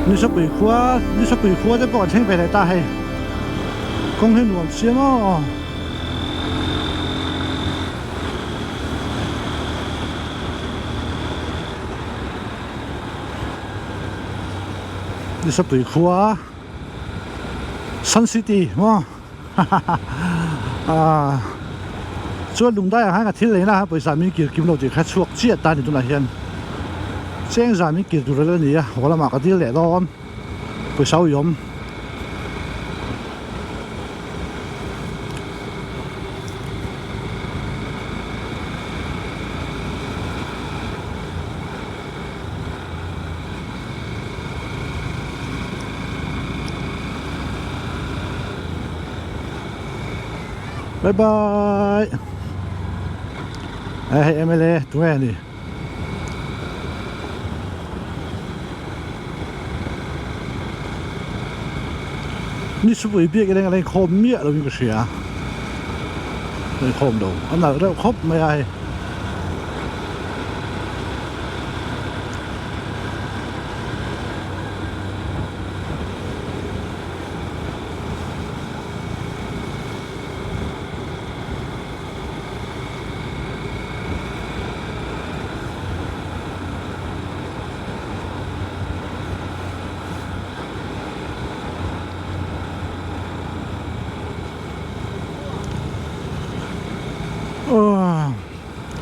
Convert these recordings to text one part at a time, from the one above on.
Nisapui khua Nisapui khua te pawh an thleng ve leh ta hei kawng hi nuam chiang aw. Nisapui khua Sun City maw hahaha chuan lungdai ah khan ka thil lei na pawisa min kir kim lo tih kha chhuak chiah ta a ni tunah hian cheng zan min kir tur a la ni a haw lamah ka dil leh dawn pawisa ui awm. Bye bye hei mla tunge a ni ni chhupui biak ila a inkhawm miah lovin ka hria a inkhawm lo a nalh reuh khawp mai a hei.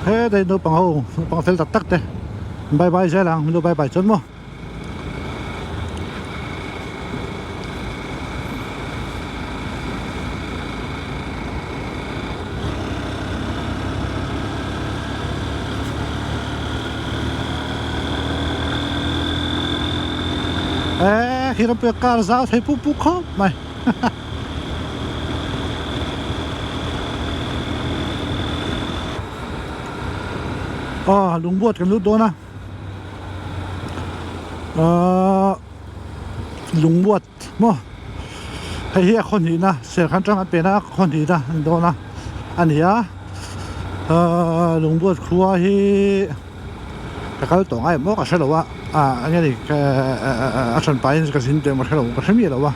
Hetlai naupang ho naupang fel tak tak te bye bye zel ang min lo bye bye chuan maw. Eee khi rampuia car zau thei puk puk khawp mai aw lungbuat kan lut dawn a. Ahh lungmuat maw hei hi a khaw hnihna serkhan tang an pena a khaw hnihna a ni dawn a a ni a ahh lungmuat khua hi ka kal tawh ngai maw ka hre lo a ah eng nge ni a hran pahin ka zin teh ka hre lo ka hre miah lo a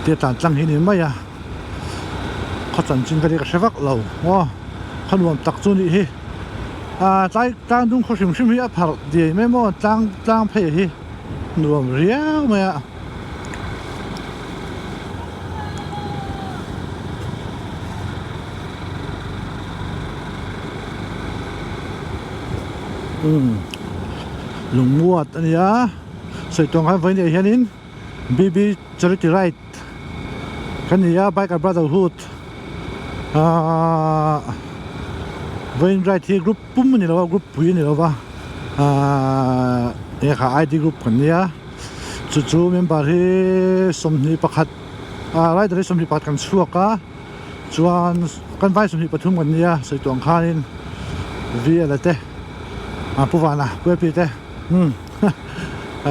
tia tlan tlang hi a ni mai a khaw chanchin ka nih ka hre vak lo maw khaw nuam tak chu a nih hi. Ah tlai tlang dung khaw hrim hrim hi a pharh diai mai maw tlang tlang phei hi nuam riau mai a. Umm lungmuat a nia sawi tawng khan vawiin ah hianin B_B charity ride kan ni a biker brotherhood ahh vawiin ride hi group pum a ni lo a group pui a ni lo va ahh eng kha I D group kan nia chu chu member hi 21 ah rider hi 21 kan chhuak a chuan kan vai 23 kan nia sawi tawh ang khanin V L a te ah Pu Vana Pu A P te umm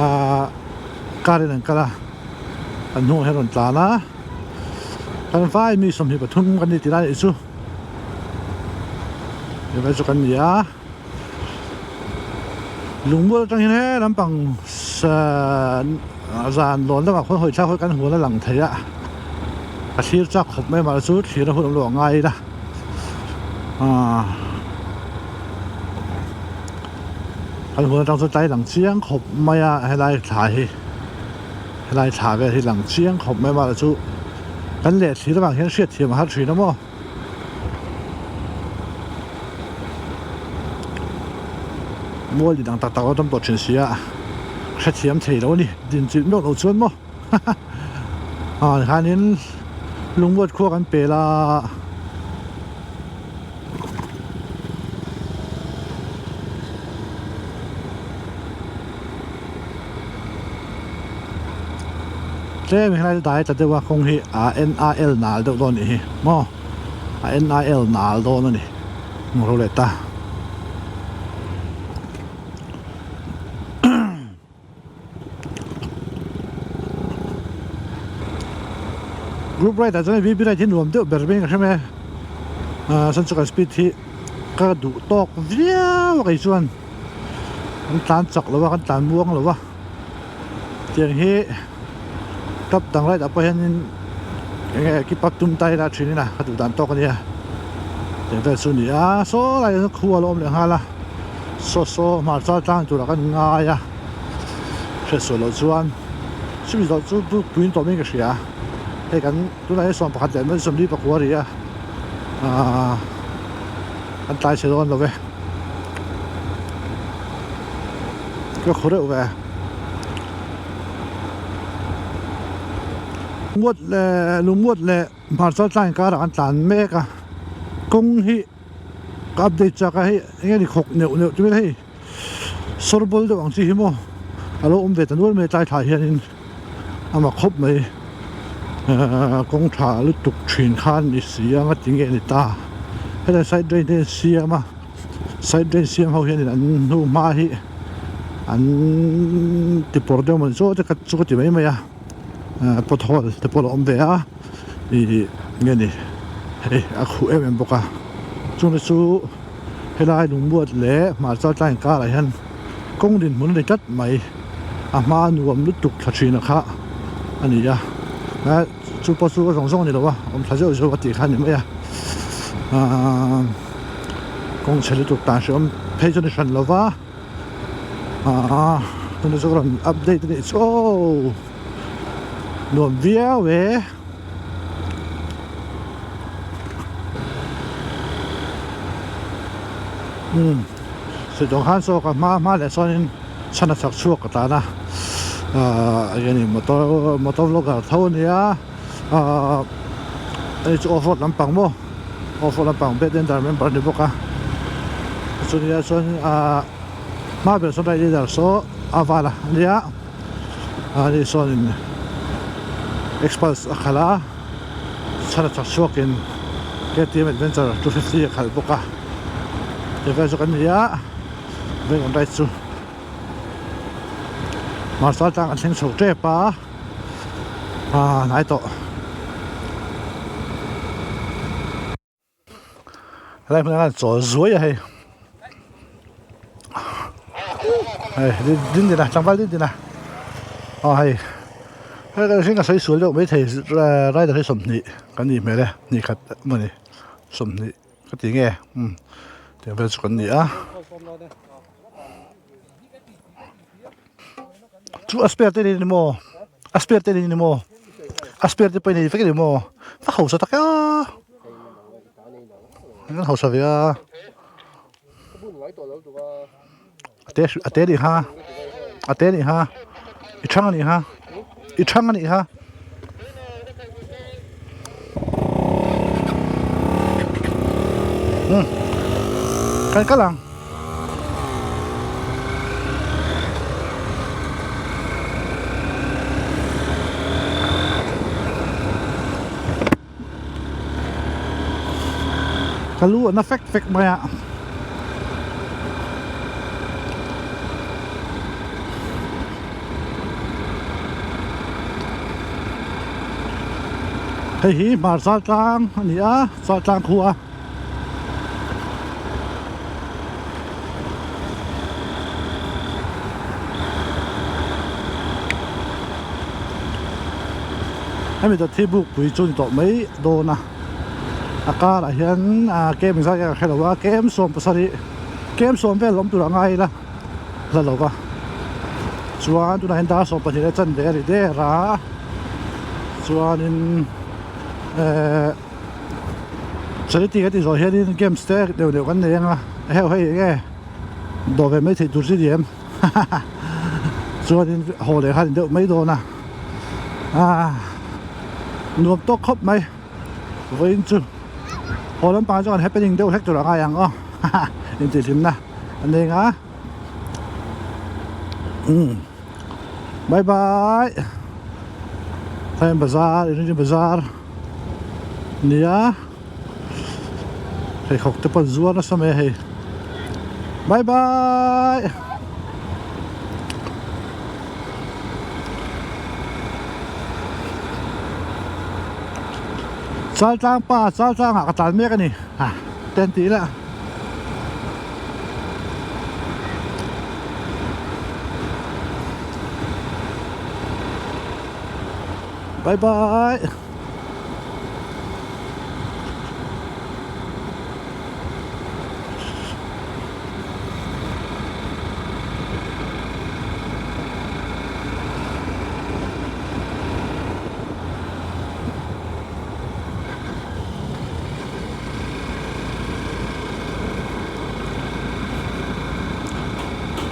ahh car in an kal a. Kan hnungah hian rawn tlan a kan vai mi 23 kan ni tih lai anih chu hei chu kan ni a lungmual atang hian he lampang zan lawn lamah khawn hawi thlak hawi kan huan a lang thei a ka thlir chak khawp mai mahse chu thlir a hun awm lo a ngai ila aaa kan huan atang chuan tlai lang chiang khawp mai a helai thla hi. Helai thla vel hi lang chiang khawp mai mahla chu kan leh thlir avang hian hriat thiam a har thin a maw. Mual in ang tak tak a awm tawh thin si a, hrethiam thei lo a ni, dinchilh meuh lo chuan maw haha ah tikhanin lungmuat khua kan pel a. Tlem hi helai dai ta deuh a kawng hi a N A L nal deuh dawn anih hi maw a N A L nal dawn a ni hmu ro leh ta group ride ah chuan V P ride hi nuam deuh ber mai ka hre mai a chuan chu kan speed hi ka duh tawk viau a kei chuan. Kan tlan chak lo a, kan tlan muang lo a. Tiang hi tap dang light ah pawh hianin eng nge keep up tum ta ila thin ina ka duh dan tawk ania tiang vel chu a ni a saw lai ah khua a lo awm leh nghal a saw saw hmarcha tlang turah kan ngai a hriatsual loh chuan chumi zawh chu chu puiin tawh mai ka hria hei kan tunah hian 11 leh 44 a ri a ahh kan tlai chhe dawn lo ve ka khaw reuh ve muat leh lungmuat leh hmarcha tlang inkarah kan tlan mek a kawng hi ka update chak a hei eng nge ni khawk neuh neuh chu hei sawr bawl deuh ang chi hi maw a lo awm ve ta nual mai tlai thla hianin a mak khawp mai ahh kawng tha lutuk thin khan ni si a ngati nge ni ta helai side drain te an siam a side drain siam ho hianin an hnu hma hi an ti pawr deuh maw ni chu chu ka ti mai mai a ahh pothole te pawh a lo awm ve a ih nge ni hei a khuh em em bawk a chungte chu. Helai lungmuat leh hmarcha tlang inkarah hian kawng dinhmun a ni tlat mai a hma nuam lutuk thla thin a kha a ni a chu pawh chu a zawng zawng a ni lo a awm thla zeuh zeuh a tih kha a ni mai a ahh kawng chhe lutuk tan hrehawm phei chu a ni hran lo va ahh tunah chuan rawn update a nih chu aw nuam viau e. Umm sawitawng khan saw ka hma hma leh chuanin chhan a chak chhuak ka tan a ahh eng nge ni motor motor vlogger tho a nia ahh hei chu off road lampang maw off road lampang bed ender member a ni bawk a chunia chuan ahh hma ber sawn ride leader saw a val a nia ani sawnin express a khalh a chhan a chak chhuakin K_T_M adventure 250 a khalh bawk a ti vel chu kan ni a veng an ride chu hmarcha tlang an thleng chho tep a ah hnai tawh. Helai hmunah hian chawl zuai a hei hei ding dina tlangval ding dina aw hei hei ka hring a sawi sual deuh maithei rider hi 20 kan nih hmel e hnih khat emawni 20 ka ti nge umm tiang vel chu kan ni a chu a spare te ni maw a spare te ni maw a spare te pawh i nei vek a ni maw a hausa tak a. An hausa ve a a te nih kha a te nih kha i thang a nih kha i thang a nih kha. Umm kan kal ang. Ka lu a na fek fek mai a. Hei hi hmarcha tlang a ni a chah tlang khua. Hemi dawt hi bukpui chu ni tawh mai dawn a a karah hian ah kem engzat nge ka hre lo a kem 17 kem 10 vel awm tur a ngai ila la lo va chuan tunah hian dar 12 a chanve a ri der a chuanin ehh. Charity ka tih zawh hianin games te deuh deuh kan nei anga heuh hei eng nge dawh ve mai theih tur chi ni em hahaha chuanin haw leh khan deuh mai dawn a ah nuam tawk khawp mai vawiin chu haw lampang chuan happening deuh hlek tur a ngai ang aw hahaha intihhlimna a nei anga umm bye bye time bazar inrinni bazar. Nia pheikhawk te pawh an zuar nasa mai a hei bye bye. Chaltlang pa chaltlang ah ka tlan mek a ni ha te an tih lah. Bye bye.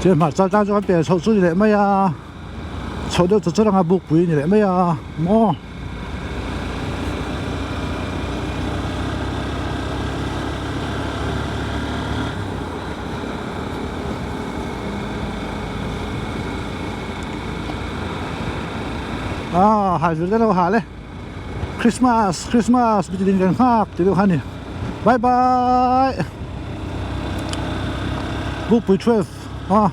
Chu hmarcha tlang chu kan pian chhoh chu ni leh mai a chhoh deuh chu chu ranga buk pui ni leh mai a maw. Ah hai vir te lo hal e Christmas Christmas mi tin kan nghak tih deuh kha a ni bye bye Bukpui 12 ah.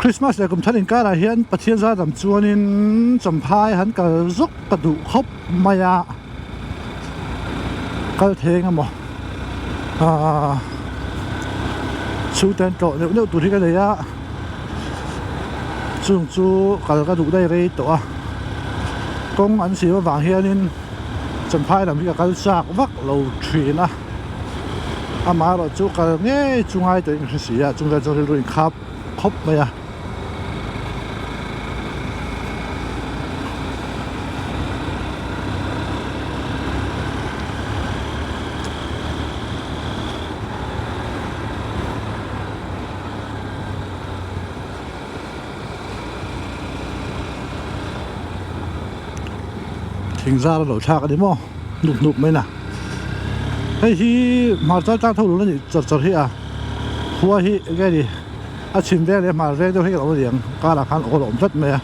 Christmas leh kum thar inkarah hian Pathian zar lam chuanin Champhai han kal zawk ka duh khawp mai a kal thei eng emaw ahh chhungte an tlawh neuh neuh tur hi ka nei a chung chu kal ka duh daih rei tawh a kawng an siam avang hianin Champhai lam hi ka kal chak vak lo thin a amaherawh chu kal ngei chu ngai tawhin ka hre si a chung vel chuan rilru inkhap khawp mai a. Thing zar a lo thlak a ni maw hnup hnup mai na hei hi hmarcha tlang tho lun a nih chawrh chawrh hi a khua hi enge ni a chhim veng leh hmar veng deuh hi a lo ni ang karah khan awl a awm tlat mai a.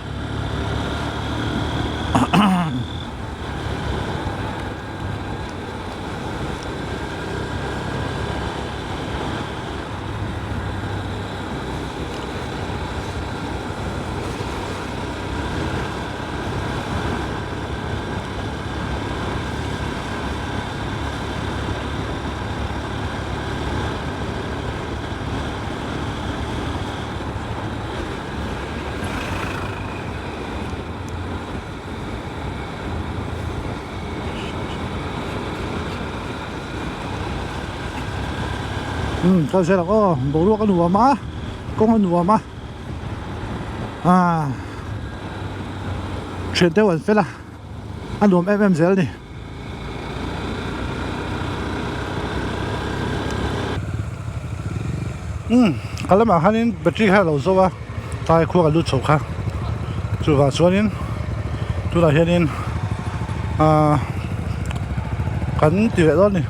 Umm kal zel ang aw boruak a nuam a kawng a nuam a ah thian deuh an fel a a nuam em em zel a ni. Umm ka lamah khanin battery kha a lo zo a tlai khua ka lut chho kha chuvang chuanin tunah hianin ahh kan ti leh dawn a ni.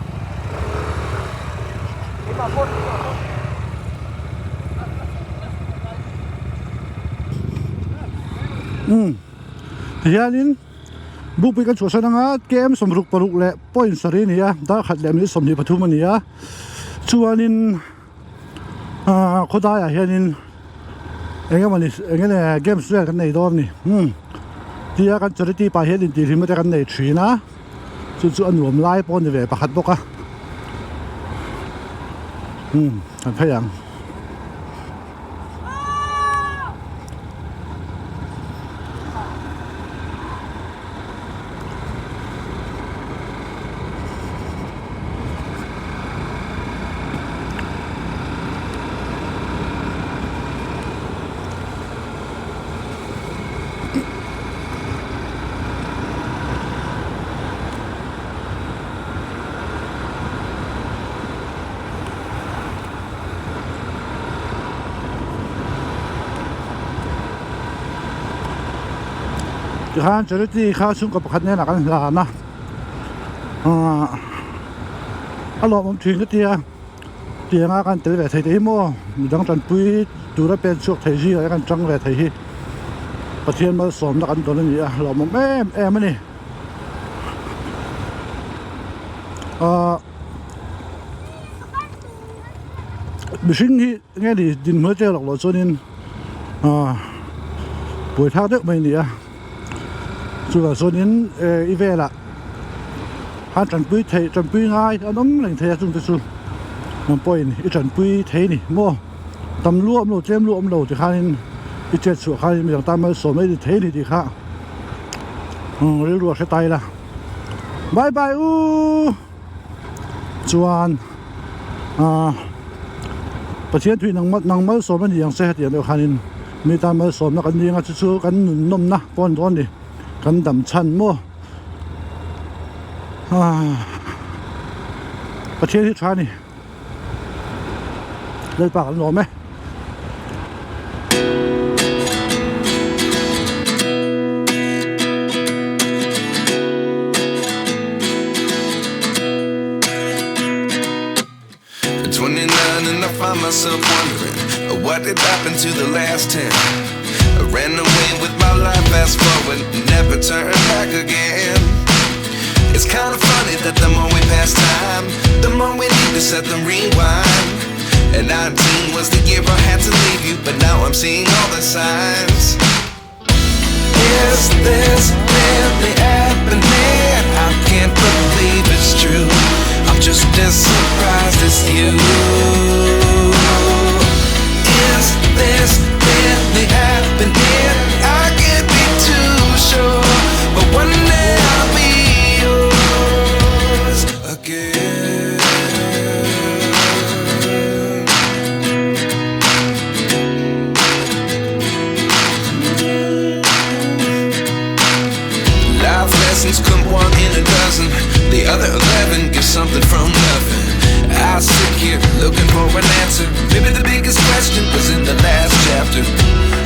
Umm tihianin bukpui kan chhuahsan anga km 66 leh point sarih a ni a dar khat leh minute 23 a ni a chuanin ahh khawdaiah hianin eng emawni eng enge games vel kan nei dawn a ni umm tia kan charity pah hian intihhlimna te kan nei thin a chu chu a nuam lai pawh a ni ve pakhat bawk a umm kan phei ang. Tikhan charity kha chhungkaw pakhat nen ah kan hlan a ahh a lawmawm thin ka tia tiang a kan tel ve thei te hi maw midang tanpui tura pen chhuak thei zingah hian kan tang ve thei hi Pathian malsawmna kan dawn a ni a lawmawm em em a ni ahh. Mihring hi nge ni dinhmun aṭang lawk loh chuanin ah buaithlak deuh mai a ni a chuvang chuanin eh i velah han tanpui theih tanpui ngai an awm reng thei a chungte chu nang pawhin i tanpui thei a ni maw tam lu a awm lo tlem lu a awm lo tikhanin i chet chhuah khanin midang tan malsawm a ni thei a ni tih kha rilru a hre ta ila bye bye u. Chuan ahh Pathian thui nang nang malsawm a ni ang che hetiang deuh khanin mi tan malsawmna kan ring a chu chu kan nun nawmna pawh a ni dawn a ni kan dam chhan maw ahh Pathian hi tha a ni Lalpa kan lawm e. 29 and I find myself wondering what did happen to the last 10. I ran away with my life, fast forward, never turn back again. It's kind of funny that the more we pass time, the more we need to set the rewind. And 19 was the year I had to leave you, but now I'm seeing all the signs. Is this really happening? I can't believe it's true. I'm just as surprised as you. Is this really happening? I can't be too sure, but one day I'll be yours again. Life lessons come one in a dozen. The other 11 give something from nothing. I sit here looking for an answer. Maybe the biggest question was in the last chapter.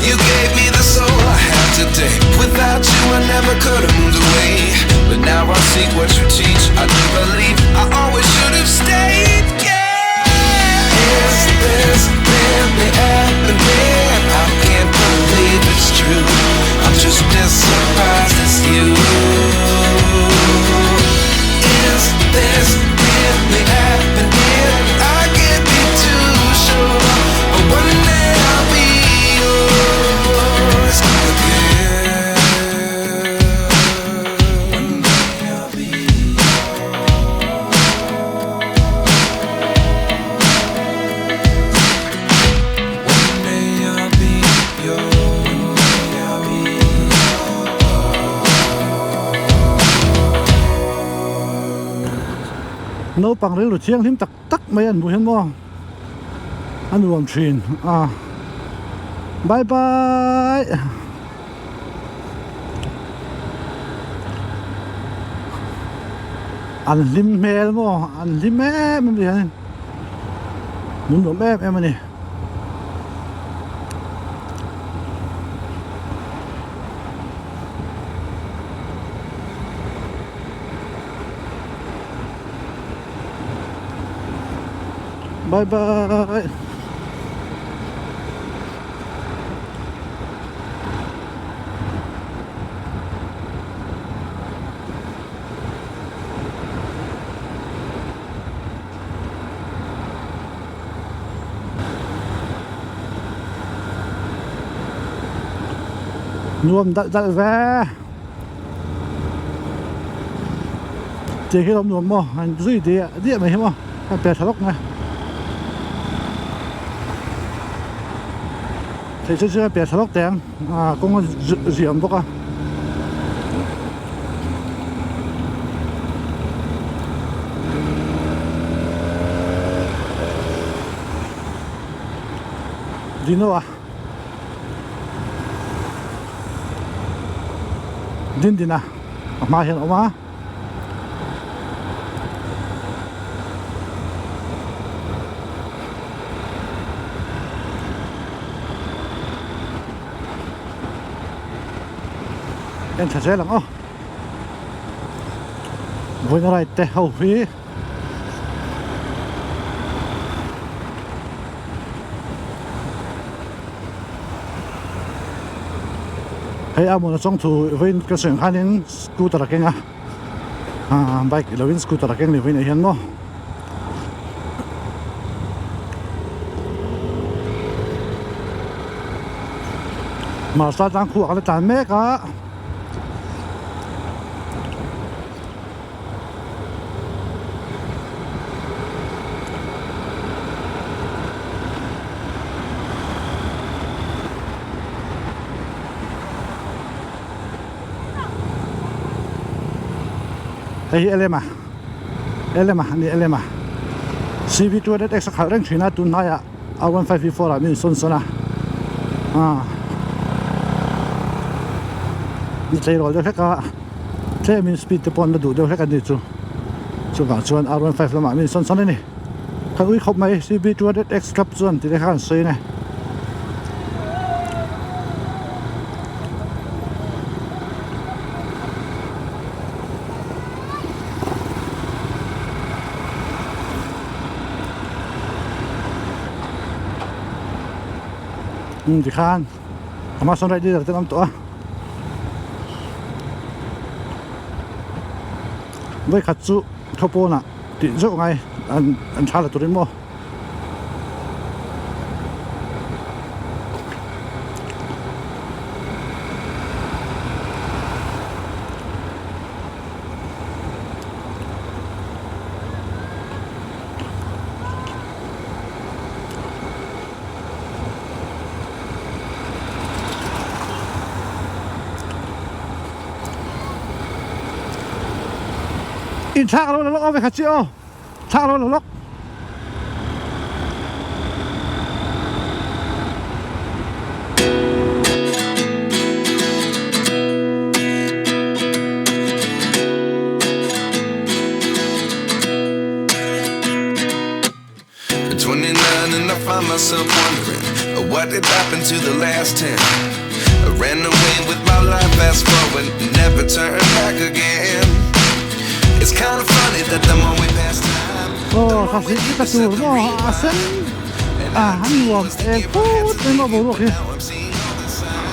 You gave me the soul I have today. Without you, I never could have moved away. But now I seek what you teach. I do believe I always should have stayed. Yeah. Is this really happening? I can't believe it's true. I'm just as surprised as you. Is this really happening? I can't be too sure, but one day I'll be yours again. One day I'll be One day I'll be yours. One day I'll be Naupang rilru thianghlim tak tak mai an hmuh hian maw a nuam thin a bye bye. An hlim hmel maw an hlim em em hian min nuam em em a ni. Bye bye. Nuam dalh dalh ve. Tiang hi a lo nuam maw an zui diah diah mai hi maw a pe tha lawk mai. Thei chu chu a pe tha lawk teh ang ah kawng a ziam bawk a. Dino a din din a a hma hian a awm a. En tha zel ang aw vawiin a ride te ho hi hei a hmun a chawng thu vawiin ka sawi ang khanin scooter a keng a ah bike ni lovin scooter a keng ni vawiin ah hian maw. Marsa tlang khuah ka la tlan mek a. Hei hi Elema Elema a ni Elema CV 200X a khalh reng thin a tun hnaiah R15V4 ah min sawn sawn a ah ni tleirawl deuh hlek a tlemin speed te pawh an la duh deuh hlek a ni chu chuvang chuan R15 lamah min sawn sawn a ni kan ui khawp mai CV 200X club chuan tih te kha an sawi a ni. Umm tikhan ama sawn right leader te an awm tawh a vawikhat chu khawpawnah tih zeuh ngai an tha la turin maw. Inthlak lo la lawk aw vekhat chi aw. Thlak lo la lawk. At 29 and I find myself wondering uh, what did happen to the last 10. I ran away with my life, fast forward, never turn back again. It's kind of funny that the more we pass time, Aw thlasik hi ka tur maw a sen a an nuam e phut mai maw boruak hi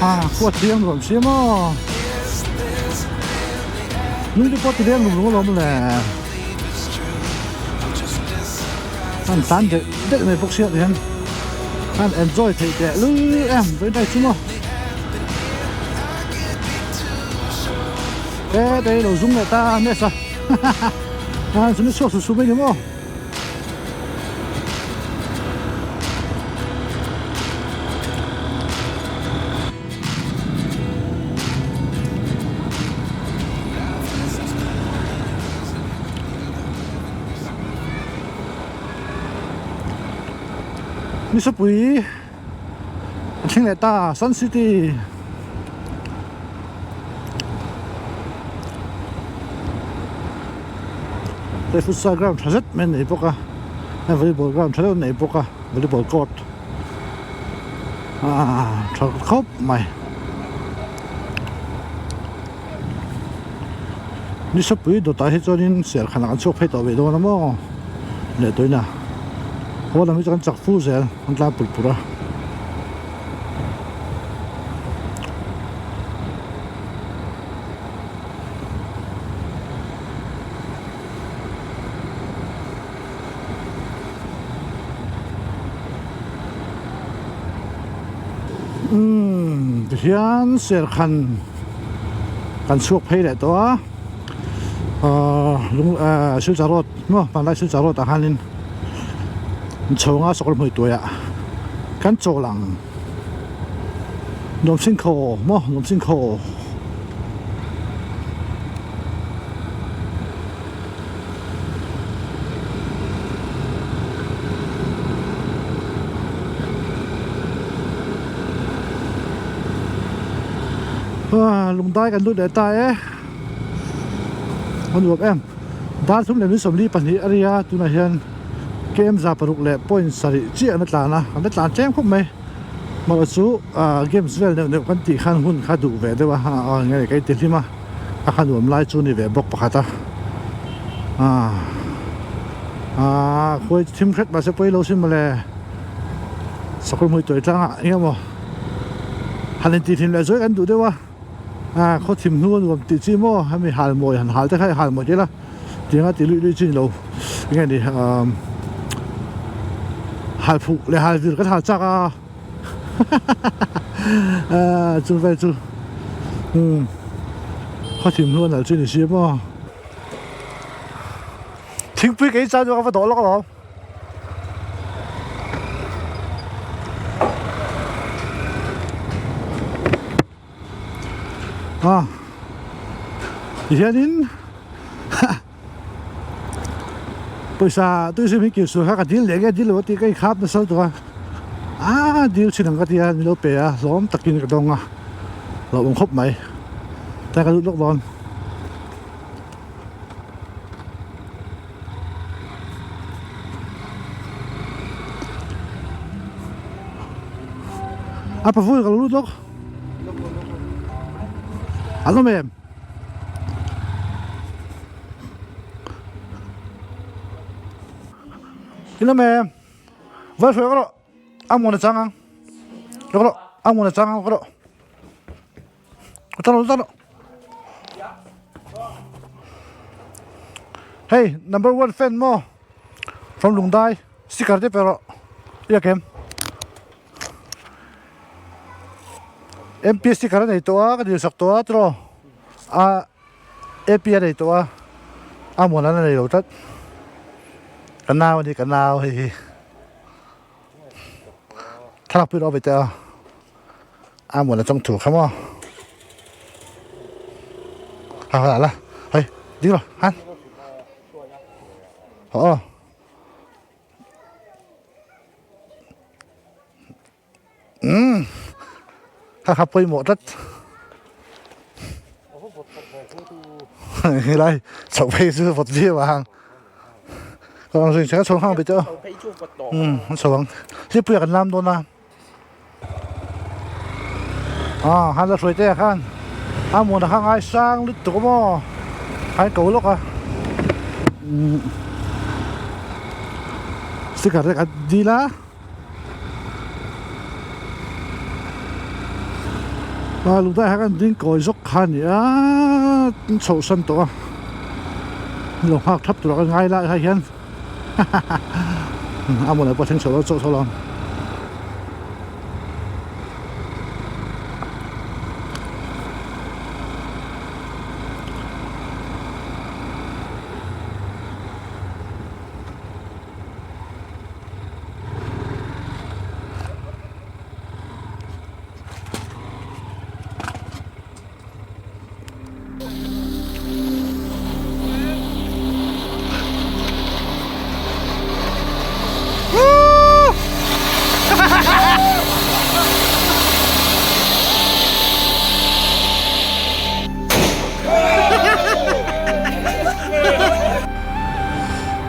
ha khua thiang nuam sia maw nui te pawh ti leng lung lung alawm le. An tan deuh deuh mai bawk sia tihian an enjoy theih teh lul em vawiin dai chu maw e dei lo zum leh ta a nasa hahaha an chhuak su su mai ni maw. Nisapui a thleng leh ta Sun City hei futsal ground tha zet mai an nei bawk a hei volleyball ground tha deuh an nei bawk a volleyball court ah tha khawp mai. Nisapui dawtah hi chuanin serkhanah kan chhuak phei tawh ve dawn a maw leh tuina haw lam hi chu kan chak fu zel an tlan pur pur a. Umm tihian serkhan kan chhuak phei leh tawh a ahh lung ahh silchar road maw hmanlai silchar road ah khanin chhawng a sakawr hmui tuaiah kan chawl ang nuamsingkhaw maw nuamsingkhaw. Lungdai kan lut leh ta e a nuam em dar thum leh min 42 a ri a tunah hian kem za paruk leh point sarih chiah an la tlan a an la tlan tlem khawp mai mahse chu games vel neuh neuh kan tih khan hun kha duh ve deuh a eng nge ka inti hlim a. A kha nuam lai chu ni ve bawk pakhat a ah ah khuai thim hret mahse pawi lo sin mawle sakawr hmui tuai tlang ah eng emaw han intih hlim leh zuai kan duh deuh a ah khaw thim hnu a nuam tih chi maw hemi hal mawi han hal te kha hal mawi ila tiang a ti luih luih chi ni lo eng nge ni ah hal phuh leh hal vir kan hal chak a. Aaa chu vel chu umm khaw thim hnu a nalh chu ni si maw. Thingpui kei chan chu ka va dawh lawk alawm. A tihianin pawisa tuizim hi kir sual kha ka dil leh nge dil lo a tih ka inkhap nasa lutuk a a dil thin ang ka tia min lo pe a hlawm takin ka dawng a hlauhawm khawp mai tlai ka lut lawk dawn. A pavui ka lo lut lawk. An awm em? In awm em? Vai hruai ka rawh. A muan a chang ang. Ka rawh. A muan a chang ang ka rawh. Talo talo. Hey, number one fan mo. From Lungdai. Sticker te pero. Ia kem. MP sticker nei to a ka dil sak to a tro. A AP a nei to a. A muan an nei lo tlat. Ka nau ani ka nau hei hi. Thlalak pui rawh ve teh a. A muan a chawng thu kha maw. Ha ha la. Hei, ding rawh. Han. Aw. Umm. Kha kha pawimawh tlat. Helai chhoh phei chu vawt viau ang. Ka rawn zui chhang chho nghal bit a. Umm, an chho ang. Hlipui ah kan lam dawn a. Ah, han la hruai te ah khan a hmun a kha ngai sang lutuk a maw a in ko lawk a umm sticker te kan dil a ah lungdai ah khan ding kawi zawk kha a ni a an chhoh san tawh a lo nghak thap tur ah ka ngai lai ah hian a hmunah pawh thleng chho lo chauh chauh lo.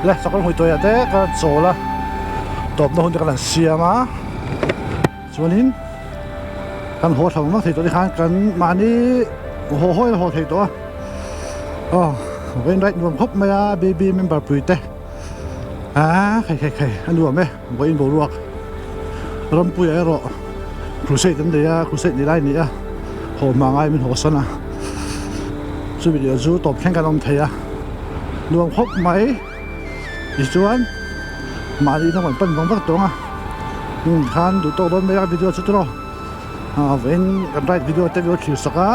Le sakawr hmui tawih ah te ka chawl a tawpna hun te ka lan siam a chuanin kan haw thla mak thei tawh te khan kan mahni haw haw in a haw thei tawh a aw vawiin right nuam khawp mai a bb member pui te ah khai khai khai a nuam e vawiin boruak rampuia erawh crusade an nei a crusade ni lai a ni a haw hma ngai min haw san a chumi leh chu tawp thleng kan awm thei a nuam khawp mai tichuan mahni in a rawn pan vang vak tawng a hmun khan duh tawk dawn mai a video chu tawh ah vawiin kan ride video te lo thlir sak a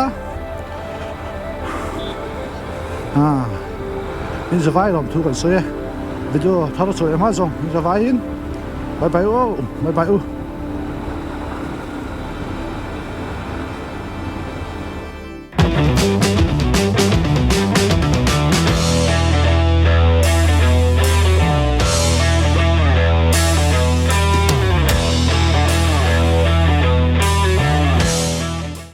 ah in zavai lawm thu kan sawi e video thar a chhuah leh hma zawng in zavaiin bye bye u bye bye u.